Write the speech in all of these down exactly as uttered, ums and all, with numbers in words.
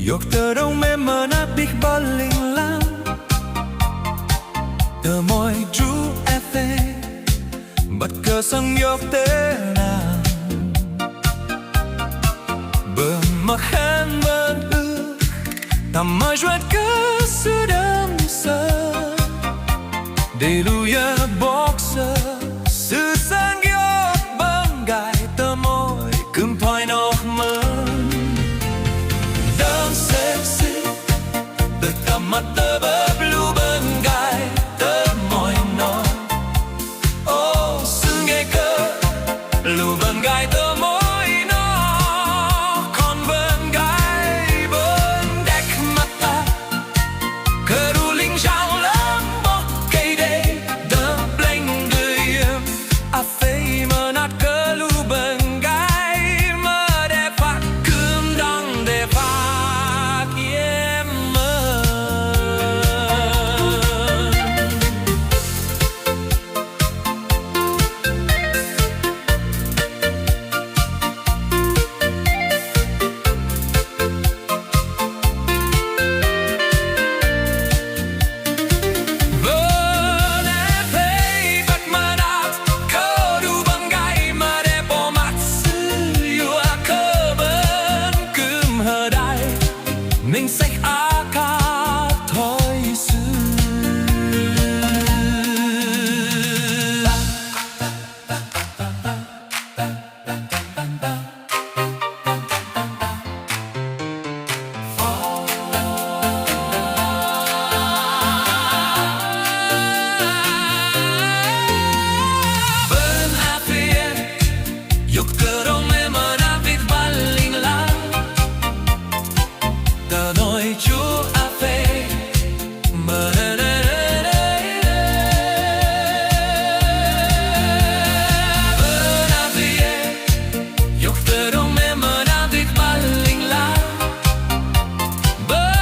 Hiôk tơdrong mĕm mơnat đĭ băl ling lang. Tơmoi chu athei băt kơ sơng hiôk tơ nang. Bơ̆n mă khan bơ̆n ưh tam mă juăt kơ Sư đơ̆ng sơ̆. Đei lu yơ bok sơ̆, Sư sơng hiôk bơngai tơmoi kư̆m thoi noh mơ̆n. Dơ̆ng sek sik tơ tơmăt tơ'bơ̆p lu bơngai tơmoi noh. Ô, Sư ngeh kơ lu bơngai tơmoi noh, kon bơngai bơ̆n đĕch măt tăp kơ lu ling jang lăm bok Kei-Dei. Dơ̆ng plĕnh đei iĕm athei mơnat kơ lu bơngai mă đe phak kư̆m dang đe phak iĕm mơ̆n. Bơ̆n athei băt mơnat kơ lu bơngai mă đe pơmat Sư, yua kơ bơ̆n kư̆m hơdai ming sek akar thoi Sư. Bơ̆n athei hiôk tơdrong mĕm mơnat đĭ băl ling lang. Tơmoi chu athei. Bơ̆n athei hiôk tơdrong mĕm mơnat đĭ băl ling lang. Bơ̆n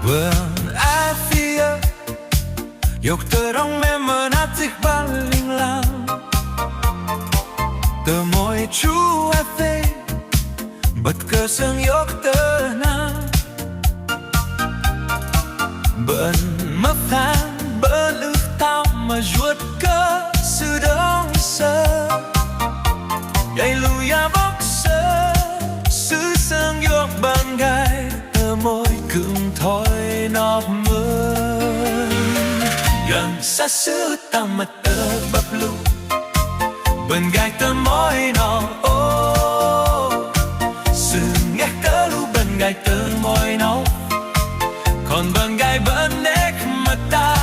Bơ̆n athei hiôk tơdrong mĕm mơnat đĭ băl ling lang. Tơmoi chu athei băt kơ sơng hiôk tơ nang. Bơ̆n mă khan bơ̆n ưh tam mă juăt kơ Sư đơ̆ng sơ̆. Đei lu yơ bok sơ̆, Sư sơng hiôk bơngai tơmoi kư̆m thoi noh mơ̆n. Dơ̆ng sek sik tơmăt tơ'bơ̆p lu bơngai tơmoi noh. Ô, Sư ngeh kơ lu bơngai tơmoi noh, kon bơngai bơ̆n đĕch măt tăp